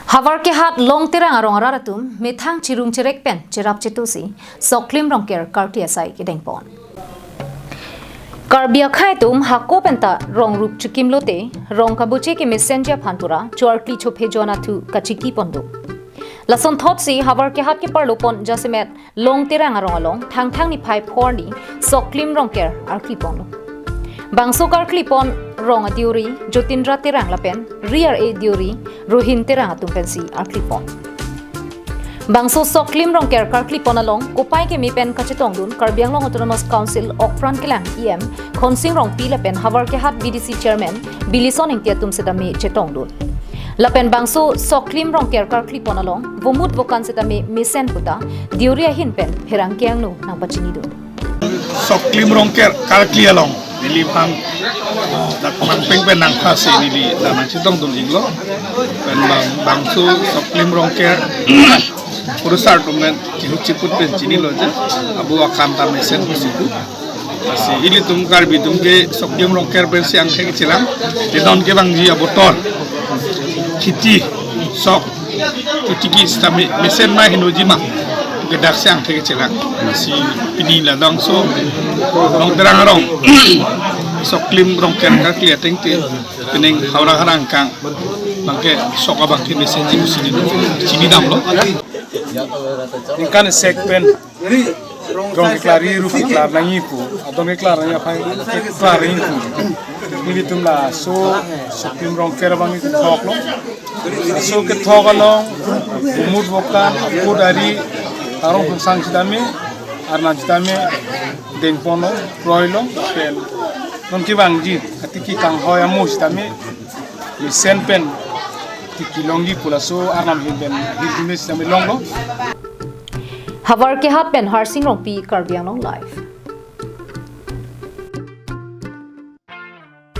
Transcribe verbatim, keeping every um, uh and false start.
Havar Kehat Long Terang arong arat atum methang chirung cherek pen cherap chetu si Soklim Rongker karkli asai kedengpon. Karbi akhei atum hako penta rong rup chikim lote rong kabuche kemesenji aphan pura choarkli chophe jon athu kachiki pon do. Lason thot si Havar Kehat keparlo pon jasemet Long Terang arong along Thangthang niphai phor ni Soklim Rongker arkli ponlo. Bangso karkli pon rong adiori Jotindra Terang lapen ri ar-e diori Rohin Terang atum pensi arkli pon. Bangso Soklim Rongker karkli pon along kopai keme pen kachetongdun Karbi Anglong Autonomous Council okpran kelang E M Khonsing Rongpi lapen Havar Kehat B D C Chairman Bilison Engti atum setame chetongdun. Lapen bangso Soklim Rongker karkli pon along vomut vokan setame mesen puta diori ahin pen pherangke angno nangpachinidun. Soklim Rongker karkli along neli bang dak mangpeng pen nangphasi neli dak nangchetongdun iklo. Pen bang bangso Soklim Rongker kurusar atum pen chihut chiput pen chinilo je abo akam ta mesen pusi pu. Lasi ilitum Karbi atum ke Soklim Rongker pensi angthek chelang. Te non kevangji abotol khiti sok chotiki sitame mesen ma henoji ma ke dak si angthek chelang. Lasi pini labangso Long Terang arong Soklim Rongker karkli ateng te pining Howraghat angkang bangke sok abangke mesenji pusi chinidamlo. Ningkan sek pen rong keklar ri rup keklar nangji pu, adon keklar nangji aphan keklar nangji pu. Nelitum laso Soklim Rongker abang kethoklo. Laso kethok along vomut vokan, aput ari, arong phangsang sitame, arnam sitame dengponlo, kroilo, pen non kevangji atiki kanghoi amo sitame mesen pen tiki longji pu laso arnam ahin pen hirjume sitame longlo. Havar Kehat pen Harsing Rongpi, Karbi Anglong Live.